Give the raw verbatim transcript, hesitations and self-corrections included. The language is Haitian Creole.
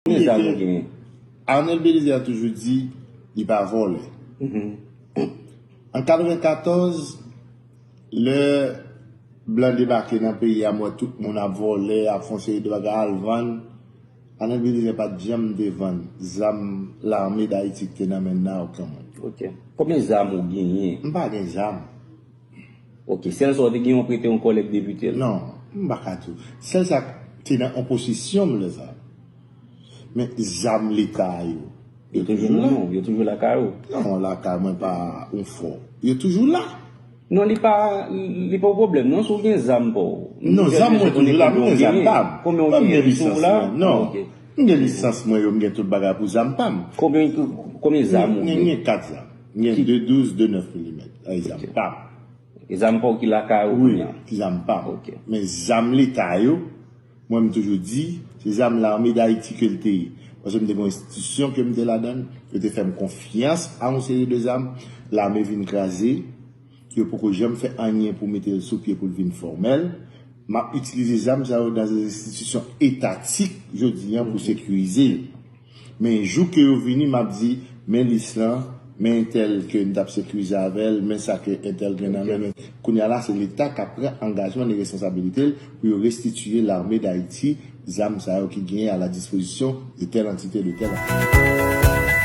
Konbyen zam ou genyen? Arnel Belizaire toujou di li pa vòlè. An katrevenkatòz, lè blan debake nan peyi a, m wè tout moun ap vòlè, ap fè yon seri de bagay, al vann. Arnel Belizaire pa t janm te vann zam lame d Ayiti ki te nan men n nan a okenn moun. Ok. Konbyen zam ou genyen? M pa gen zam. Ok. Sèl sa w te gen, w prete yon kòlèg depite l? Non, m pa ka di w. Sèl sa k te nan yon posesyon m lè sa. Men zam Leta yo. Yo toujou nan men w, yo toujou lakay ou? Non, lakay mwen pa yon fò. Yo toujou la. Non, li pa li pa yon pwoblèm non, si w gen zam pa w. Non, zam mwen toujou la, mwen gen zam pa m. Konbyen w genyen sou w la? Non. M gen lisans mwen yo, m gen tout bagay pou zam pa m. Konbyen konbyen zam ou Mwen gen? Gen kat zam. M gen de douz, de nèf milimèt. Ay zam pa m. E zam pa w ki lakay ou Wi, kounye a? Ki zam pa m. Ok. Men zam Leta yo, mwen m toujou di, se zam Lame Dayiti ke l te ye. Paske m te gen yon enstitisyon ke m te ladan l, yo te fè m konfyans a yon seri de zam, lame vin kraze, yo poko janm fè anyen pou mete l sou pye pou l vin fòmèl. M ap itilize zam sa yo nan enstitisyon etatik jodi an pou sekirize l. Men jou ke yo vini, m ap di, men lis lan, men entèl ke n t ap sekirize avè l, men sa ke entèl gen nan men l. Kounye a la, se Leta k ap pran angajman ni responsabilite l pou yo restitiye Lame Dayiti zam sa yo ki genyen a la dispozisyon de tèl antite, de tèl antite.